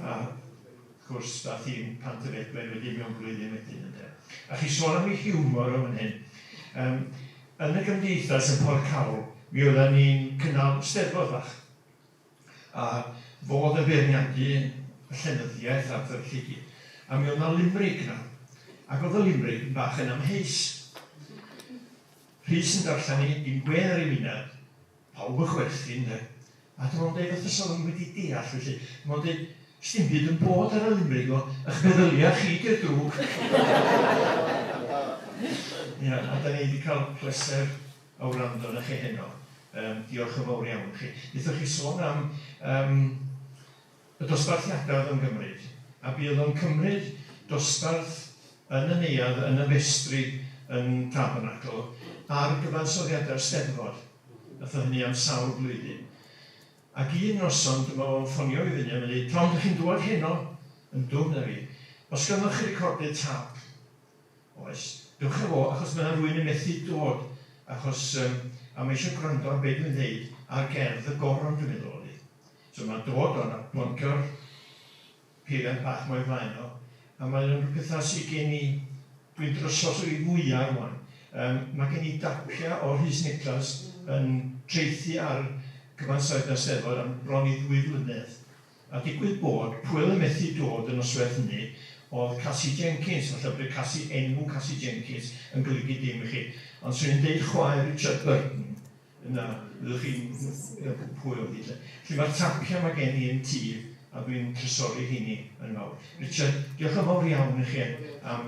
A wrth gwrs, dath hi'n Pantyfedwen wedyn mewn blwyddyn wedyn, ynde. A chi sôn am ei hiwmor o fan hyn. Yn y gymdeithas yn Porthcawl, mi oedden ni'n cynnal steddfod fach. A fo oedd yn beirniadu y llenyddiaeth a'r felly gyd. A mi oedd 'na limrig yna. Ac oedd y limrig yn bach yn amheus. Rhys yn darllen hi, dim gwên ar ei wyneb, pawb yn chwerthin, de. A dyma o'n dweud, fatha sa fo'n wedi deall, felly. Dyma o'n dweud, sdim byd yn bod ar y limrig o, eich meddyliau chi di'r drwg. Ia, a da ni wedi cael pleser o wrando arnoch chi heno. Diolch yn fawr iawn i chi. Wnaethoch chi sôn am y dosbarthiadau oedd o'n gymryd, a buodd o'n cymryd dosbarth yn y neuadd, yn y festri, yn Tabernacl, ar gyfansoddiadau'r Steddfod. Nath o hynny am sawl blwyddyn. Ac un noson, dyma fo'n ffonio fi fyny a mae'n dweud, Tom, dych chi'n dŵad heno? Yndw, medda fi. Os ganddoch chi recordydd tap? Oes. Dewch â fo, achos mae yna rywun yn methu dod, achos a mae eisiau gwrando ar be dwi'n ddeud ar gerdd y goron, dwi'n meddwl oedd hi. So mae'n dod o'n bloncio'r peiriant bach 'ma o'i flaen o, a mae o'n rhyw pethau sydd gen i, dwi'n drysos o'i fwyaf rwan. Mae gen i dapiau o Rhys Niclas yn traethu ar cyfansoddiad y Steddfod am bron i 2 flynedd. A digwydd bod, pwy oedd yn methu dod y noswaith hynny oedd Cassie Jenkins, falle bod y Cassie, enw Cassie Jenkins yn golygu dim i chi, ond 'swn i'n deud chwaer Richard Burton, yna fyddwch chi'n gwybod pwy oedd hi. Felly mae'r tapiau 'ma gen i yn tŷ a dwi'n trysori rheini yn fawr. Richard, diolch yn fawr iawn i chi am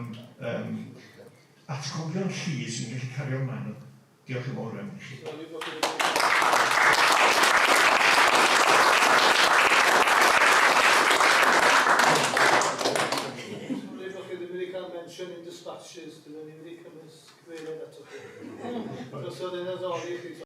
atgofion llu sy'n gallu cario ymlaen. Diolch yn fawr iawn i chi. Sori bod chi ddim wedi cael mention in dispatches, dylen ni wedi cynnwys cyfeiriad atoch chi. Achos oedd e'n addoli chi.